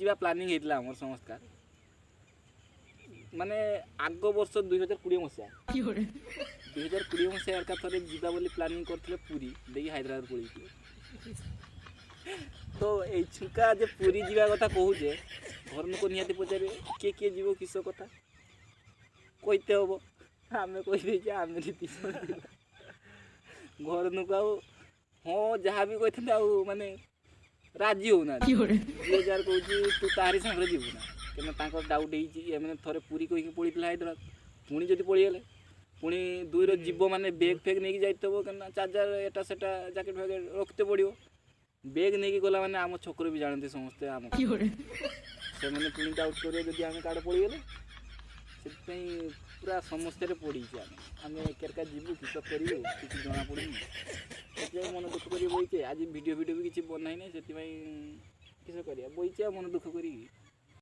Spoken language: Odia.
ଯିବା ପ୍ଲାନିଂ ହେଇଥିଲା ଆମର ସମସ୍ତଙ୍କର। ମାନେ ଆଗ ବର୍ଷ 2020 ମସିହା, 2020 ମସିହା ଏକା ଥରେ ଯିବା ବୋଲି ପ୍ଲାନିଂ କରିଥିଲେ, ପୁରୀ ଦେଇକି ହାଇଦ୍ରାବାଦ ପଳେଇଥିଲେ। ତ ଏଇ ଛୁଙ୍କା ଯେ ପୁରୀ ଯିବା କଥା କହୁଛେ, ଘର ଲୋକ ନିହାତି ପଚାରିବେ, କିଏ କିଏ ଯିବ, କିସ କଥା କହିତେ ହବ। ଆମେ କହିଦେଇଛେ ଆମେ 2 ଜଣ ଯିବା। ଘର ଲୋକ ଆଉ ହଁ ଯାହା ବି କହିଥାନ୍ତେ, ଆଉ ମାନେ ରାଜି ହଉନାହାନ୍ତି। ଯିଏ ଯାହାର କହୁଛି, ତୁ ତାହାରି ସାଙ୍ଗରେ ଯିବୁ ନା? କାହିଁକିନା ତାଙ୍କର ଡାଉଟ୍ ହେଇଛି, ଏମାନେ ଥରେ ପୁରୀ କହିକି ପଳେଇଥିଲା ହାଇଦ୍ରାବାଦ, ପୁଣି ଯଦି ପଳେଇଗଲେ ପୁଣି ଦୁଇର ଯିବ, ମାନେ ବେଗ୍ ଫେଗ୍ ନେଇକି ଯାଇଥିବ, କାହିଁକିନା ଚାର୍ଜର ଏଟା ସେଟା ଜ୍ୟାକେଟ୍ ଫ୍ୟାକେଟ୍ ରଖିତେ ପଡ଼ିବ। ବେଗ୍ ନେଇକି ଗଲା ମାନେ ଆମ ଛକରେ ବି ଜାଣନ୍ତି ସମସ୍ତେ ଆମ, ସେମାନେ ପୁଣି ଡାଉଟ୍ କରିବେ ଯଦି ଆମେ କାଆଡ଼େ ପଳେଇଗଲେ। ସେଥିପାଇଁ ପୁରା ସମସ୍ୟାରେ ପଡ଼ିଛି ଆମେ। ଆମେ କେରକା ଯିବୁ, କିସ କରିବୁ, କିଛି ଜଣାପଡ଼ୁନି। ସେଥିପାଇଁ ମନ ଦୁଃଖ କରି ବଇଛେ। ଆଜି ଭିଡ଼ିଓ ଫିଡ଼ିଓ ବି କିଛି ବନାଇନି। ସେଥିପାଇଁ କିସ କରିବା, ବଇଛେ ଆଉ ମନ ଦୁଃଖ କରିକି।